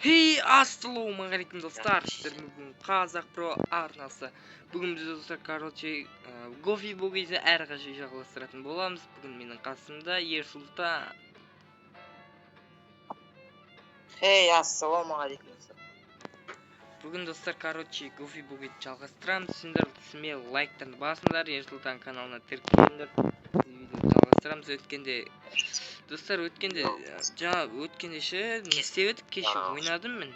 Хей, ассалаумағалейкум, достар! Сіздермен бүгін Қазақ Про арнасы. Бүгін біз, достар, короче, Гофи Бугиді әрі қарай жалғастыратын боламыз. Бүгін менің қасымда Ерсұлтан. Хей, ассалаумағалейкум, достар. Бүгін, достар, короче, Гофи Бугиді жалғастырамыз. Сендер смело лайктарды басыңдар, Ерсұлтан каналына тіркеліңдер. Біз видеоны жалғастырамыз. Өткенде, достар, өткенде, жаңа өткенде ше, не істеп едік? Кеше ойнадым мен.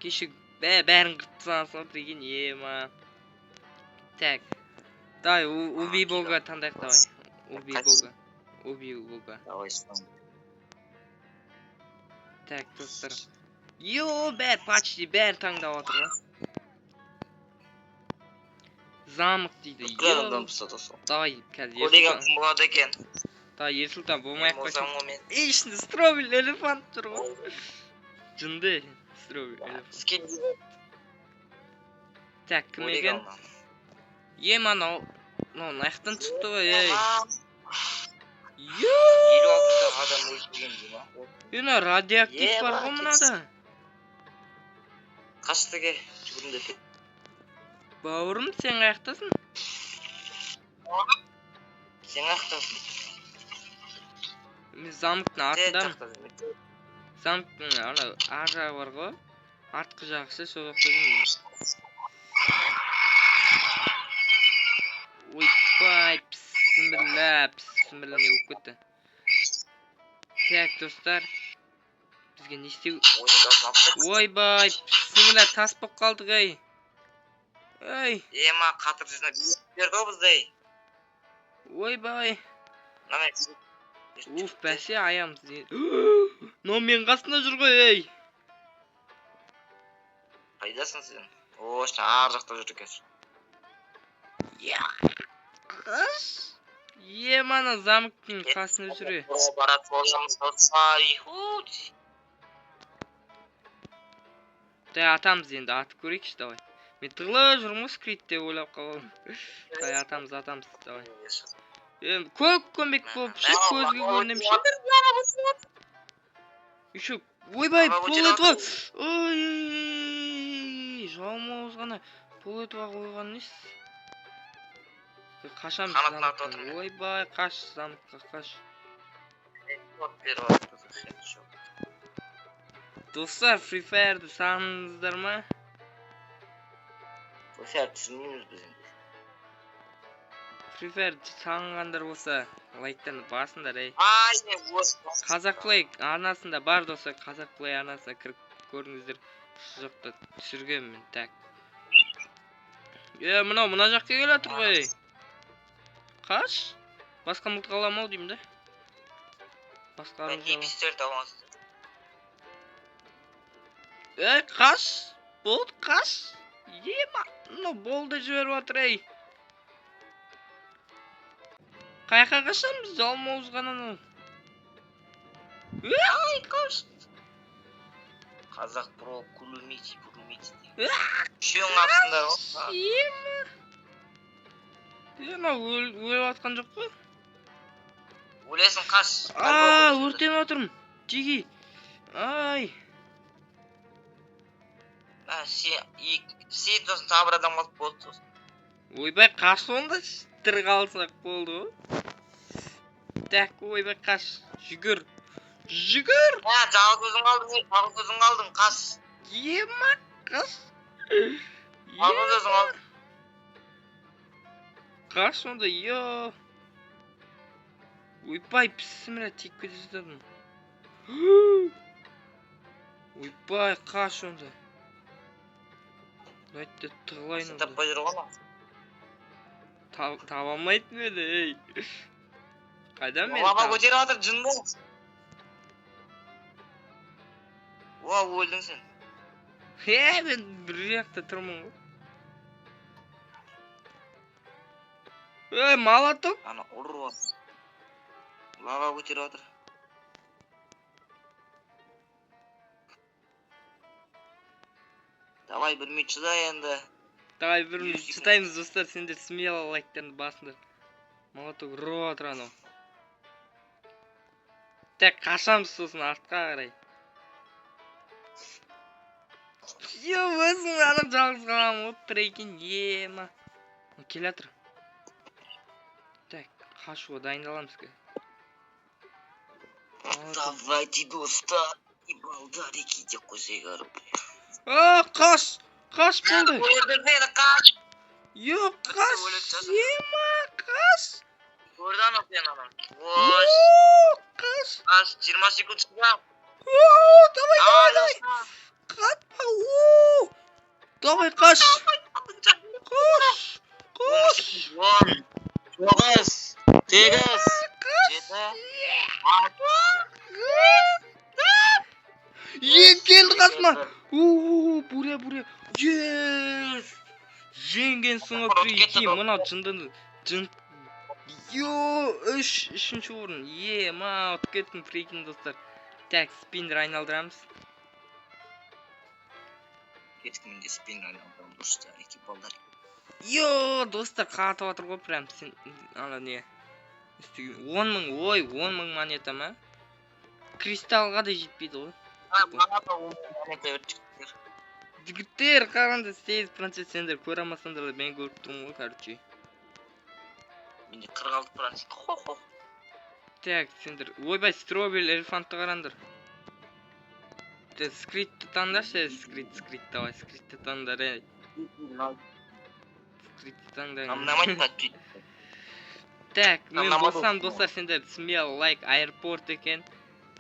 Кеше бәрін қырып тастаған соң, прикинь, ема. Так. Давай, убей бога таңдайық, давай. Убей бога. Убей бога. Давай. Так, достар. Йо, бәрі, почти бәрі таңдап отыр ғой. Замок дейді. Бүткіл Йо. адамдан пысады сол. Давай, қазір Көреген Ерсұлтан. кім болады екен? Давай, Ерсұлтан болмай ақ Болсам қойсын. ғой мен. Ей, ішінде стробель элефант тұр ғой. Жынды стробель элефант. Скин. Так, кім екен? Ем, анау. Мынау мына жақтан шықты ғой, ей. Йо! 56 адам өлтірген дей ма? Е, мына радиоактив бар ғой мынада. Қашты ке, жүгіріңдер. Бауырым, сен қаяқтасың? Сен қаяқтасың? Мен замоктың Сен артындамын. жақтасың. Замоктың ана ар жағы бар ғой. Артқы жағы ше, сол жақта жүрмін. Ойбай, пісміллә, пісміллә, не болып кетті? Так, достар. Бізге не істеу? Ойынның даусын алып тастады. Ойбай, пісміллә, тас болып қалдық, ей. Ей. Ема, қатыр жүзіне берді ғой бізді, ей. Ойбай. Мына Уф, бәсе, аяғымыз. Мынау менің қасымда жүр ғой, ей. Қайдасың сен? О, сен ар жақта жүр екенсің. Қаш. Ем, ана замоктың қасында жүр, ей. Барат боламыз, достар. Иху. Давай атамыз енді, атып көрейікші, давай. Мен тығылып жүрмін ғой, скрит деп ойлап қалғанмын. Давай атамыз, атамыз, давай. Енді көк көмек болып ше, көзге көрінемін ше. Еще, ойбай, Ана пол көтеріп етіп ал. Ой, жалмауыз ғана пол етіп ақ қойған несі? Қашамыз Қанатын атып замоктан. отырмын. Ойбай, қаш, замокқа қаш. Достар, Free Fire'ды сағындыңыздар ма? Free Fire түсінбейміз біз енді. Free Fire сағынғандар болса, лайктарды басыңдар, ей. Ай, не осы. Қазақ Play арнасында бар, достар, Қазақ Play арнасына кіріп көріңіздер. Сол жақта түсіргенмін, так. Е, мынау мына жаққа келе жатыр ғой, ей. Қаш? Басқа мылтық аламын ау деймін да. Басқа Мен оружие аламын. пистолет аламын. Ей, қаш! Болды, қаш! Ема, мынау болды жіберіп жатыр, ей. Қаяққа қашамыз? Жалмауыз ғана анау. Ей, қаш! Қазақ Про күлмейді, күлмейді. Үшеуің қапсыңдар ғой. Ема. Е, мынау өліп жатқан жоқ қой. Өлесің, қаш. Аа, өртеніп жатырмын. Жеги. Ай. Ә, сен, сен сосын тағы бір адам қалды, болды сосын. Ойбай, қаш онда, тірі қалсақ болды ғой. Так, ойбай, қаш. Жүгір. Жүгір. Ә, жалғыз өзің қалдың, ей, жалғыз өзің қалдың, қаш. Ема, қаш. Жалғыз өзің қалдың. Қаш онда, йо. Ойбай, пісміллә, тиіп кете жаздадым. Ойбай, қаш онда. Давайте тығылайын Сен онда. таппай жүр ғой ана. Таба алмайтын еді, ей. Қайдан мені Лава тап- көтеріп жатыр, жын бол. Уа, өлдің сен. Е, мен бір жақта тұрмын ғой. Ей, молоток. Ана ұрып жатыр. Лава көтеріп жатыр. Давай, бір минут шыда енді. Давай, бір минут Елу секунд. шыдаймыз, достар, сендер смело лайктарыңды басыңдар. Молоток ұрып жатыр анау. Так, қашамыз сосын артқа қарай. Е, өзің ана жалғыз қаламын ғой, прикинь, ема. Келе жатыр. Так, қашуға дайындаламыз қазір. Давайте, достар. И балдарики деп қойсай, короче. А, қаш! Қаш болды. Көрді мені, қаш! Йо, қаш! Ема, қаш! Көрді анау сені анау. Ой, Қаш! қаш, 20 секунд шыдам. Давай, давай, давай! Қатпа, о! Давай, қаш! Қаш! Қаш! 10, 9, 8, 7, 6. Е, келді қасыма! О, буря, буря. Yes! Жеңгенсің ғой, прикинь, мынау жындыны, жын. Йо, үшінші орын. Е, ма, ұтып кеттім, прикинь, достар. Так, спиннер айналдырамыз. Кеттік, мен де спиннер айналдырамын, достар, екі балдар. Йо, достар, қатып жатыр ғой, прям сен, ана не. 10 мың, ой, 10 мың монета ма? Кристаллға да жетпейді ғой. Маған да 10 мың монета берді, жігіттер. Жігіттер, қараңдар, 8% сендер көре алмасаңдар да мен көріп тұрмын ғой, короче. Менде 46%. Хо-хо. Так, сендер, ойбай, стробель элефантты қараңдар. Скритті таңдашы, скрит, скрит, давай, скритті таңдар, ей. Скритті таңдар. Так, мен болсам, достар, сендер смело лайк, аэропорт екен.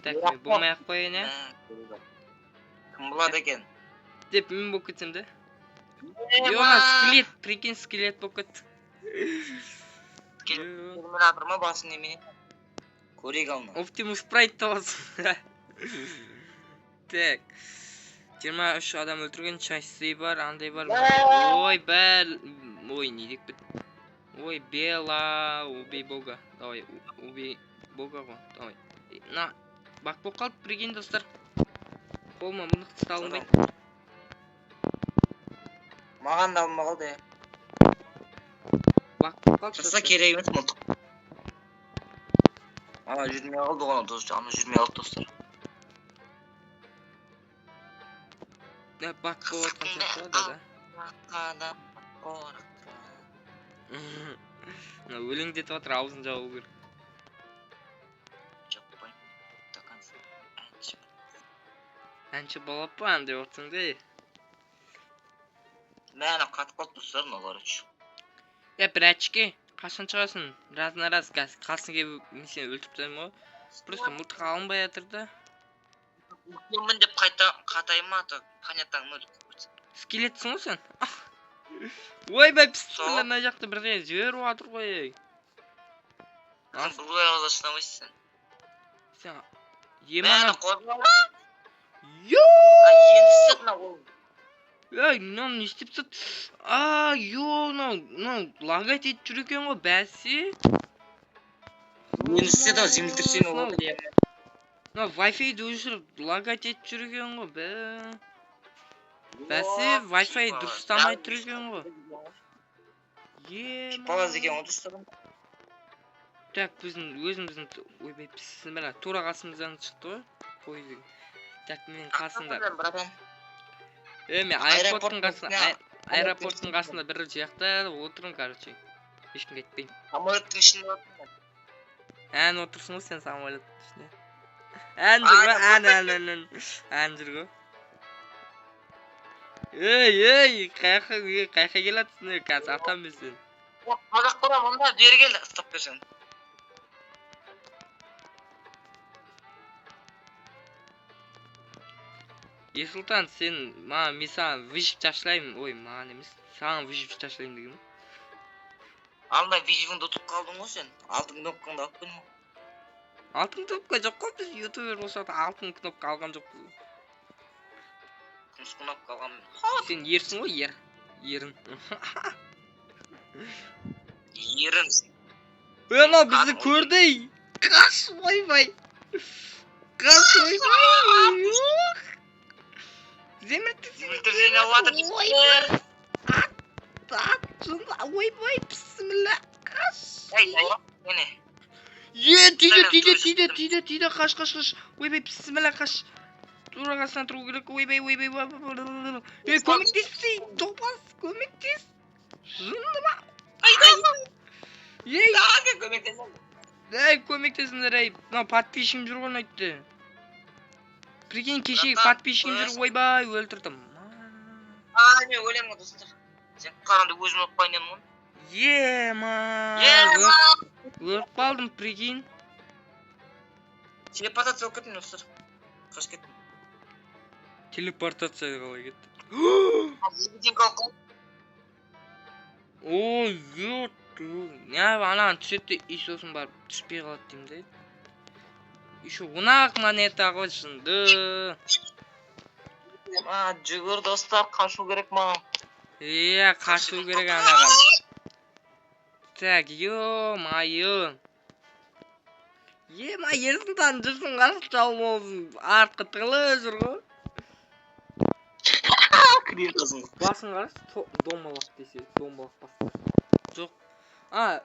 Так, мен болмай ақ қояйын, ә? Кім болады екен? Деп мен болып кетсем де. Йо, скелет, прикинь, скелет болып кетті. Терминатор ма басын немене? Көрейік ал. Оптимус Прайд табасың. Так. 23 адам өлтірген, шасси бар, андай бар. Ой, бәл. Ой, не деп бит. Ой, Бела, убей бога. Давай, убей бога ғой. Давай. На, бак болып қалды, прикинь, достар. Қолыма мылтық салынбай. Маған да алынбай қалды. Бак болып қалды. Шықса керек емес мылтық. Ана жүрмей қалды ғой, достар. Ана жүрмей қалды, достар. Бак болып жатқан сияқты ғой, да. Мына өлеңдетіп жатыр, аузын жабу керек. Әнші балапан деп отырсың да. Мә, ана қатып қалды, достар, мынау, короче. Е, братчики, қашан шығасың? Раз на раз қазір қасың келіп мен сені өлтіріп тастаймын ғой. Просто мылтық алынбай жатыр да. Үлкенмін деп қайта қатайма, то понятно өліп кетсің. Скелетсің ғой сен. Ойбай, пісміллә, мына жақта бірдеңе жіберіп жатыр ғой, ей. Сен бұл ойға шыдамайсың. Сен ема. Йо! Енді істеді мына ол. Ей, мынау не істеп тастады? А, йо, мынау лагать етіп жүр екен ғой, бәсе. Енді істеді ау, землетрясение болды. Мынау Wi-Fi-ді өшіріп лагать етіп жүр екен ғой, бә. Бәсе, Wi-Fi дұрыстамай тұр екен ғой. Ема. Палаз екен ғой, достар. Так, біздің өзіміздің, ойбай, пісміллә, тура қасымыздан шықты ғой. Қой деген. Так, мен қасымда. Е, мен аэропорттың қасында, аэропорттың қасында бір жақта отырмын, короче. Ешкімге айтпаймын. Самолеттің ішінде отырмын. Ән отырсың ғой сен самолеттің ішінде. Ән жүр ғой, ән, ән, ән, ән. Ән жүр ғой. Ей, ей, қаяққа келатсың, ей, қазір атам мен сені. Қазақ қора, мұнда бері кел, ұстап берсең. Ерсұлтан, сен маған, мен саған выжив ташлаймын. Ой, маған емес, саған выжив ташлаймын деген ба? Алда выживіңді ұтып қалдың ғой сен. Алтын кнопкаңды алып келдің ғой. Алтын кнопка жоқ қой, біз ютубер болсақ та алтын кнопка алған жоқпыз. Күміс кнопка алған мен. Сен ерсің ғой, ер. Ерін. Ерін. Ей, анау бізді көрді, ей. Қаш, ойбай. Қаш, ойбай. Землетрясение болып жатыр. Ойбай. Ат, ат, ойбай, бісміллә. Қаш. Ей, міне. Е, тиді, тиді, тиді, тиді, тиді, қаш, қаш, қаш. Ойбай, бісміллә, қаш. Тура қасынан тұру керек. Ойбай, ойбай, ойбай. Ей, көмектес, топас, көмектес. Жынды ма? Ей, Көмектесемін. ей, көмектесіңдер, ей. Мынау подписчигім жүр ғой, айтты. Прикинь, кешегі Братан, подписчигім жүр, қоясың. ойбай, өлтірдім. А, мен өлемін ғой, достар. Сен қараңды өзім өліп қояйын дедім ғой. Ема, Ема! өліп қалдым, прикинь. Телепортация болып кеттім, достар. Қашып кеттім. Телепортация қалай кетті? Невидимка болып қалдым. Ой, ё, не, анаған түседі де, и сосын барып түспей қалады деймін де. Еще 10 ақ монета ғой, жынды. А, жүгір, достар, қашу керек маған. Иә, қашу керек анаған. Так, ё-моё. Ема, Ерсұлтан жүрсің, қарашы, жалмауызың артқы тығылып жүр ғой. Кірер қызың. Басын қарашы, домалақ десе, домалақ бастар. Жоқ. А,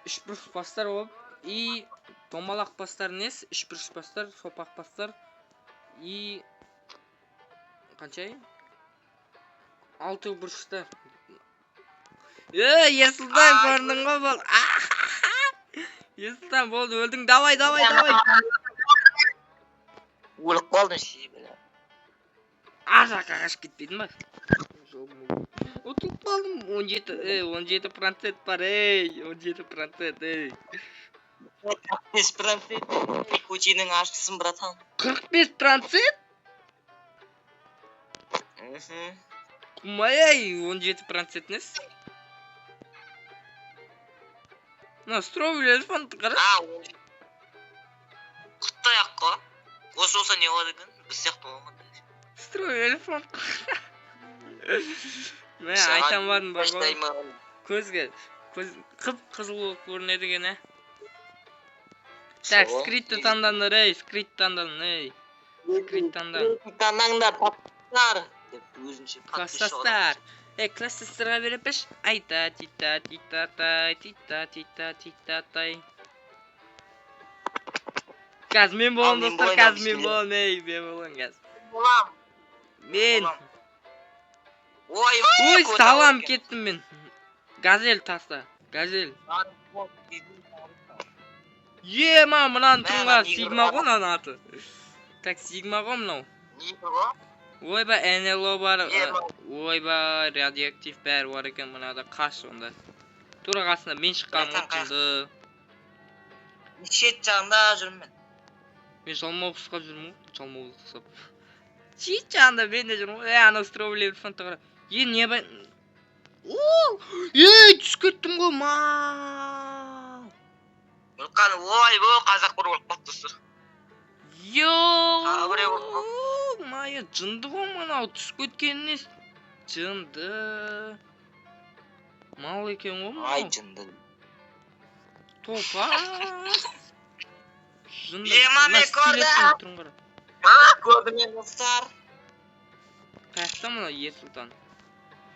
үшбұрыш бастар болып, и домалақ бастар несі? Үшбұрыш бастар, сопақ бастар. И қанша? Алты бұрыштар. Ей, Ерсұлтан, Ай, көрдің ғой бол. Ерсұлтан, болды, өлдің. Давай, давай, давай. Өліп қалдым ше, бля. Ар жаққа қашып кетпедің ба? Ұтылып қалдым. 17, ей, 17% бар, ей, 17%, ей. 45%. Көшенің ашқысың, братан. 45%? Мхм. Құмай, ей, 17% несі? Мына strawberry elephant қара. А, құтты аяқ қой. Осы болса не болады екен? Біз сияқты бола ма? Strawberry elephant. Мә, айта алмадым бар ғой. Көзге көз қып қызыл болып көрінеді екен, ә. Так, скритті таңдаңдар, ей, скрит таңдаңдар, ей. Скрит таңда. Таңдаңдар, паттар. Деп өзінше Класстастар. Ей, класстастарға беріп беш. Айта, тита, тита, тай, тита, тита, тита, тай. Қазір мен боламын, Ал, мен достар, болайын, қазір мен бисмилля. боламын, ей, мен боламын қазір. Болам. Мен. Ой, Ой, салам кеттім мен. Газель таста. Газель. Ема, мынаның Мә, түрін мына қара, негр Сигма бар. ғой мынаның аты. Так, Сигма ғой мынау. Не ғой? Ойбай, НЛО бар. Ема. Ойбай, радиоактив бәрі бар екен мынада. Қаш онда. Тура қасында мен шыққаным Братан, ғой, жынды. Шет жағында жүрмін мен. Мен жалмауызға жүрмін ғой, жалмауыз ұқсап. Шет жағында мен де жүрмін ғой. Ей, анау strawberry elephant қара. Е, не бай... О, ей, түсіп кеттім ғой, ма. Өліп ой, ой, қазақ бір өліп қалды, достар. Йо, Тағы біреу өліп майы, жынды ғой мынау, түсіп кеткен несі? Жынды. Мал екен ғой Ай, мынау. жынды. Топас. Жынды. Ема, Мына мен көрдім. скелеттің түрін қара. А, көрдім мен, достар. Қаяқта мынау Ерсұлтан?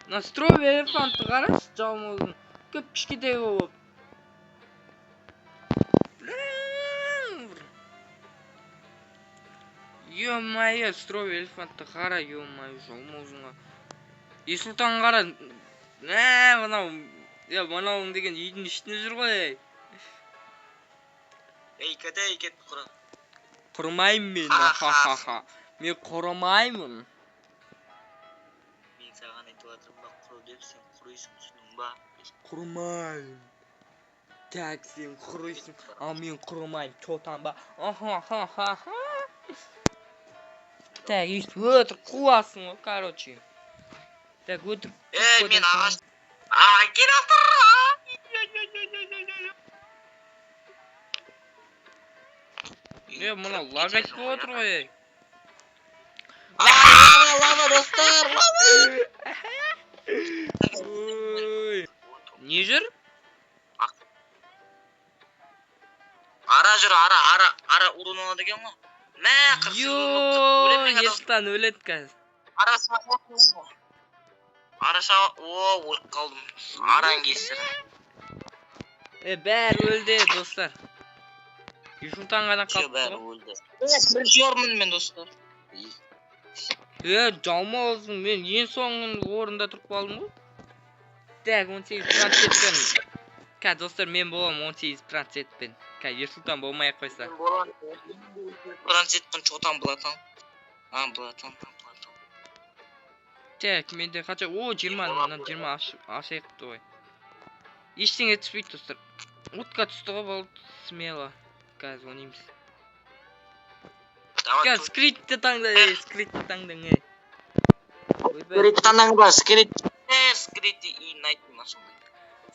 Мына strawberry elephantты қарашы, жалмауыздың. Көп кішкентай болып. Блин. Ё-моё, strawberry elephantты қара, ё-моё, жалмаузыңа. Ерсұлтан қара. Мә, мынау, я мынауың деген үйдің ішінде жүр ғой, ей. Ей, кет, ей, кет, құра. Құрымаймын мен, ха-ха-ха. Мен құрымаймын. Мен саған айтып жатырмын ба, құры деп, сен құрисың, түсіндің ба? Құрымаймын. Так, сен құрисың, ал мен құрымаймын. Чотан ба? Аха-ха-ха-ха. Так, өйстіп өтірік қуасың ғой, короче. Так, өтірік Ей, мен қуасың. ағаш. А, келе жатыр. Е, мынау лагать болып отыр ғой, ей. А, лава, лава, достар, лава. Ой. Не жүр? Ара жүр, ара, ара, ара урон алады екен ғой. Мә, 48 Йо, Ерсұлтан өледі қазір. Ара Ара о, өліп қалдым. Араң кесірі. Е, бәрі өлді, достар. Ерсұлтан ғана Все, қалыпты бәрі ғой. өлді. Бірінші орынмын мен, достар. Е, жалмауызың, мен ең соңғы орында тұрып қалдым ғой. Так, 18 процентпен. Қазір, достар, мен боламын 18 процентпен. Қазір Ерсұлтан болмай ақ қойса. Мен боламын. Процентпен чотан блатан. А, блатан, а, блатан. Так, менде қанша? О, 20, мына 20 ашайық давай. Ештеңе түспейді, достар. Утка түсті ғой, болды, смело. Қазір ойнаймыз. Давай. Қазір скритті таңда, ей, скритті таңдаң, ей. Ойбай, Скрит таңдаңдар, скрит. Скрит и найт ма сондай.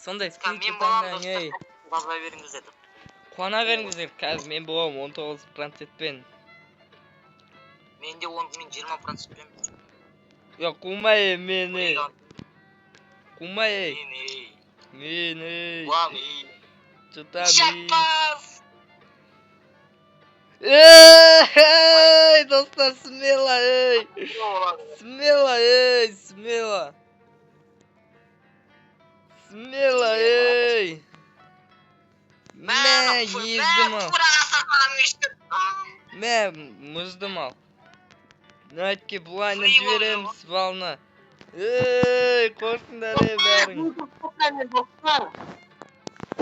Сондай скритті Мен боламын, таңдаң, ей. достар. Жаза беріңіздер. Қуана беріңіздер, қазір мен боламын 19 процентпен. Менде 10, мен 20 процентпен. Я қумай, ей, мені. Қумай, ей. Мен, ей. Мен, ей. Боламын, ей. Жұтам, ей. Шаппас! Ей, достар, смело, ей. Смело, ей, смело. Смело, ей. Мә, ездім ал. Мә, мұздым ал. Найтке былайынан Фри болды. Жібереміз волна. Ей, қорқыңдар, ей, бәрің.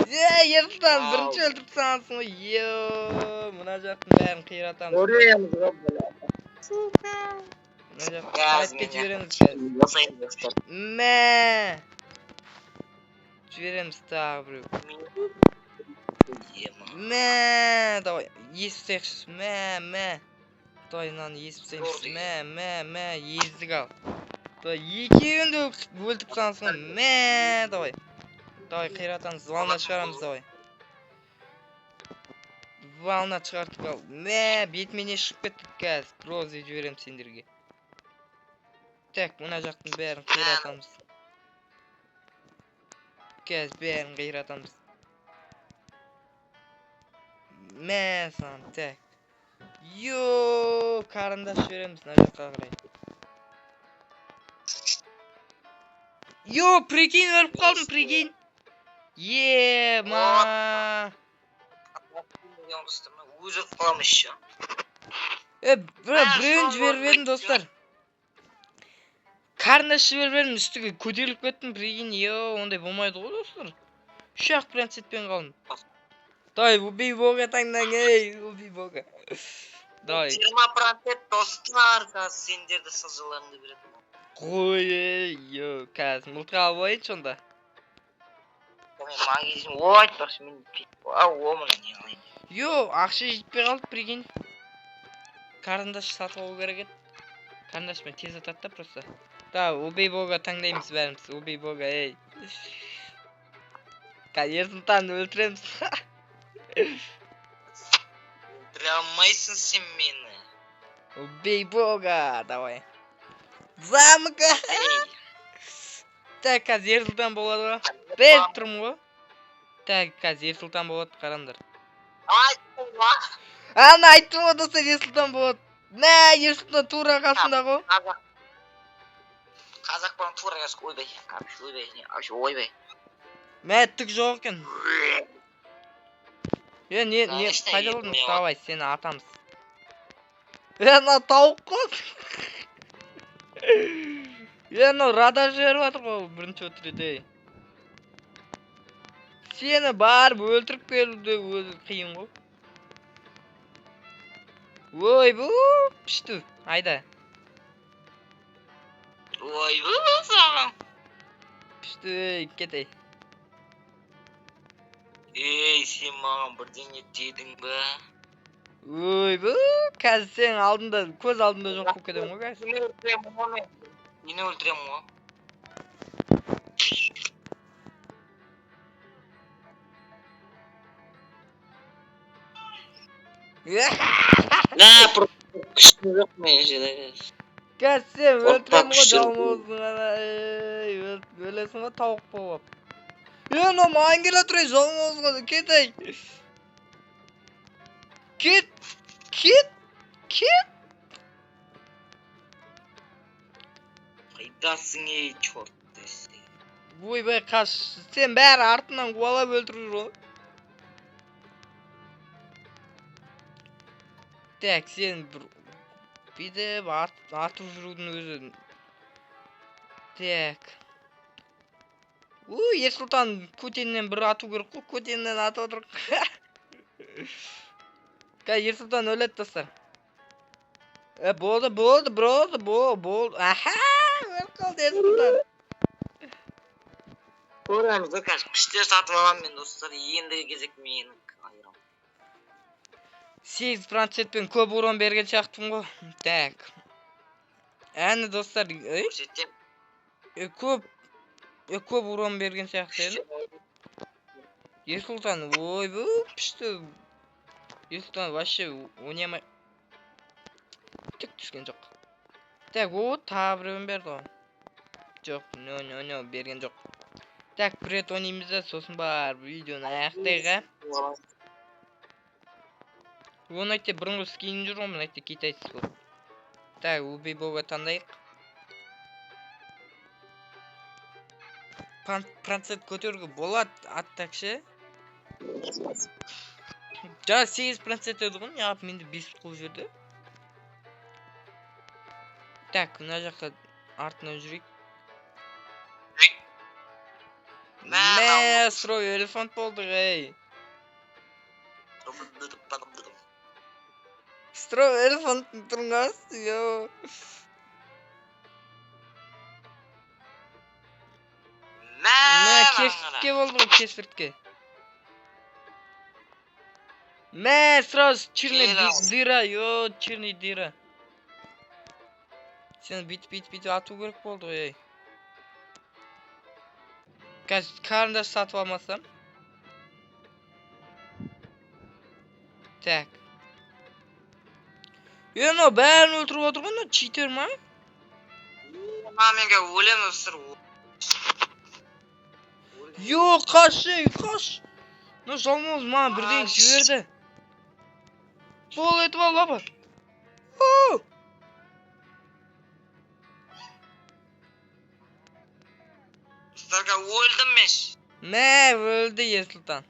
Ей, Ерсұлтан, Ау. бірінші өлтіріп тастағансың ғой. Йо, мына жақтың бәрін қиратамыз. Мына жақты Газ найтке меня. жібереміз қазір. Жасайын, достар. Мә. Жібереміз тағы біреу. Ема. Мә, давай, есіп тастайықшы. Мә, мә. Давай, мынаны есіп тастаймыз. Зор. Мә, мә, мә, ездік ал. Давай, екеуін де өлтіріп тастағансың ғой. Мә, давай. Давай, қиратамыз, волна шығарамыз, давай. Волна шығартып ал. Мә, бетіме не шығып кетті қазір. Грозы жіберемін сендерге. Так, мына жақтың бәрін қиратамыз. Қазір бәрін қиратамыз. Мә саған, так. Йо, карандаш жібереміз мына жаққа қарай. Йо, прикинь, өліп қалдым, прикинь. Ема. Өзі өліп қаламын еще. Е, біреуін соңғы жіберіп едім, орында. Достар. Карандаш жіберіп едім, үстіге көтеріліп кеттім, прикинь, йо, ондай болмайды ғой, достар. Үш ақ процентпен қалдым. Давай, убей бога таңдаң, ей, убей бога. Давай. 20%, достар, қазір сендерді сызыларыңды береді. Қой, ей, йо, қазір мылтық алып алайыншы онда. Мен магазин, ой, айтпақшы, мен а, о, мына не алайын. Йо, ақша жетпей қалды, прикинь. Карандаш сатып алу керек еді. Карандашпен тез атады да просто. Да, убей бога таңдаймыз бәріміз. Убей бога, ей. Қазір Ерсұлтанды өлтіреміз. Өлтіре алмайсың сен мені. Убей бога, давай. Замка. Ей. Так, қазір Ерсұлтан болады ғой. Біліп тұрмын ғой. Так, қазір Ерсұлтан болады, қараңдар. Айттым ғой. Ана айттым ғой, достар, Ерсұлтан болады. Мә, Ерсұлтан тура қасында ғой. Қазақ. Қазақ балам тура қазақ, ойбай, ойбай, ойбай. Мә, түк жоқ екен. Е, не, не, Конечно, қайда ет болдың? қоя. Давай, сені атамыз. Е, мынау тауық қой. Е, мынау радар жіберіп жатыр ғой бірінші очередь, ей. Сені барып өлтіріп келу де өзі қиын ғой. Ойбу, пішті, айда. Ойбу, саған. Пішті, ей, кет, ей. Ей, сен маған бірдеңе дедің ба? Ойбу, қазір сенің алдында, көз алдында жоқ болып кетемін ғой қазір. Сені өлтіремін ғой мен. Сені өлтіремін ғой. Мә, просто күшті жоқ мен жерде. Қазір сен Қорқпа, өлтіремін ғой, күшті. жалмауыздың ана, ей, өлесің ғой тауық болып. Е, мынау маған келе жатыр, ей, жалмауыз ғой, кет, ей. Кет, кет, кет. Қайдасың, ей, черт десе. Ойбай, қаш, сен бәрі артынан қуалап өлтіріп жүр ғой. Так, сен бір Бүйтіп атып жүрудің өзі. Так. Ой, Ерсұлтан көтеннен бір ату керек қой, көтеннен атып отыр. Қазір Ерсұлтан өледі, достар. Болды, болды, болды, болды. Аха, өліп қалды Ерсұлтан. Көреміз ғой қазір. Күштер сатып аламын мен, достар. Ендігі кезек менікі. 8%-пен көп урон берген сияқтымын ғой. Так. Әні, достар, Көрсетемін. Көп урон берген сияқты еді. Ерсұлтан, ойбу, пішті. Ерсұлтан вообще ойнамай. Түк түскен жоқ. Так, о, тағы біреуін берді ғой. Жоқ, но, но, но, берген жоқ. Так, бір рет ойнаймыз да, сосын барып видеоны аяқтайық, ә? Оны айтты, бұрынғы скин жүр ғой, мына айтты, китайский болып. Так, убей бога таңдайық. Процент көтеруге болады, аттак ше. Жаңа 8% еді ғой, неғып менде 5 қылып жіберді? Так, мына жақта артынан жүрейік. Мә, строй элефант болдық, ей. Строй элефанттың тұрғасы, йо. Мә, Мә, кесіртке болды ғой, кесіртке. Мә, сразу черный дыра, йо, черный дыра. Сені бүйтіп, бүйтіп, бүйтіп ату керек болды ғой, ей. Қазір карандаш сатып алмасам. Так. Е, мынау бәрін өлтіріп отыр ғой, мынау читер ма? Мен қазір өлемін, достар. Йо, қаш, ей, қаш. Мынау жалмауыз маған бірдеңе жіберді. Бол етіп ал, баба. Оу! Достар, қазір өлдім мен. Мә, өлді Ерсұлтан.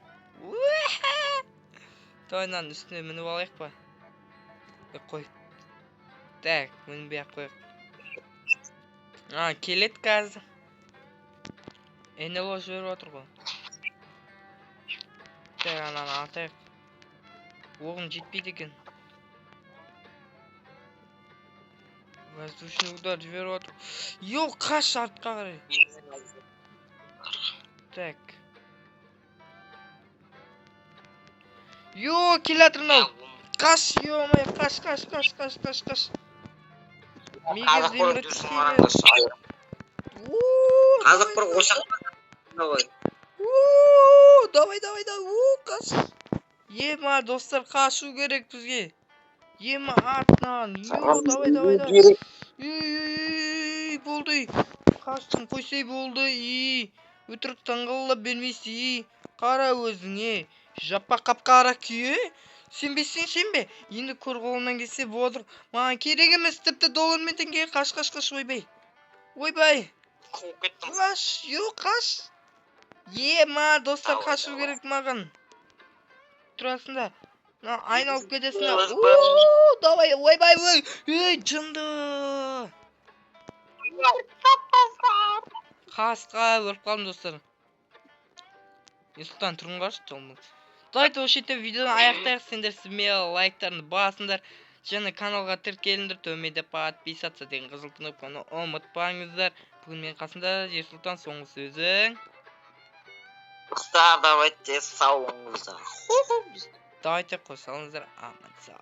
Давай мынаның үстіне мініп алайық па? Қой. Так, мінбей ақ қояйық. А, келеді қазір. НЛО жіберіп отыр ғой. Так, ананы атайық. Оғым жетпейді екен. Воздушный удар жіберіп отыр. Йо, қаш артқа қарай. Так. Йо, келе жатыр мынау. Қаш, ё-моё, қаш, қаш, қаш, қаш, қаш, қаш. Қазақ қорық жүрсің қараңдаршы. Қазақ қорық ошақ. Давай. Давай, давай, давай, қаш. Ема, достар, қашу керек бізге. Ема, артынан. Йо, давай, давай, давай. Ей, болды. Қаштым, қойсай болды. Ей, өтірік таңғалап бермейсің. Ей, қара өзіңе. Жаппа қап-қара күйе. Сенбесең сенбе. Енді көр қолымнан келсе болады. Маған керек емес, тіпті доллар мен теңге. Қаш, қаш, қаш, ойбай. Ойбай. Қуып кеттім. Қаш, йо, қаш. Ема, достар, Давай, қашу давай. керек маған. Тұрасың да. Мына айналып кетесің да. Уу, давай, ойбай, ой. Ей, жынды. Қасқа өліп қалдым, достар. Ерсұлтан, тұрын қарашы, жалмауыз. Давайте осы жерде видеоны аяқтайық. Сендер смело лайктарыңды басыңдар. Және каналға тіркеліңдер. Төменде подписаться деген қызыл кнопканы ұмытпаңыздар. Бүгін менің қасымда Ерсұлтан, соңғы сөзің. Достар, давайте сау болыңыздар. Давайте қосалыңыздар, аман сау.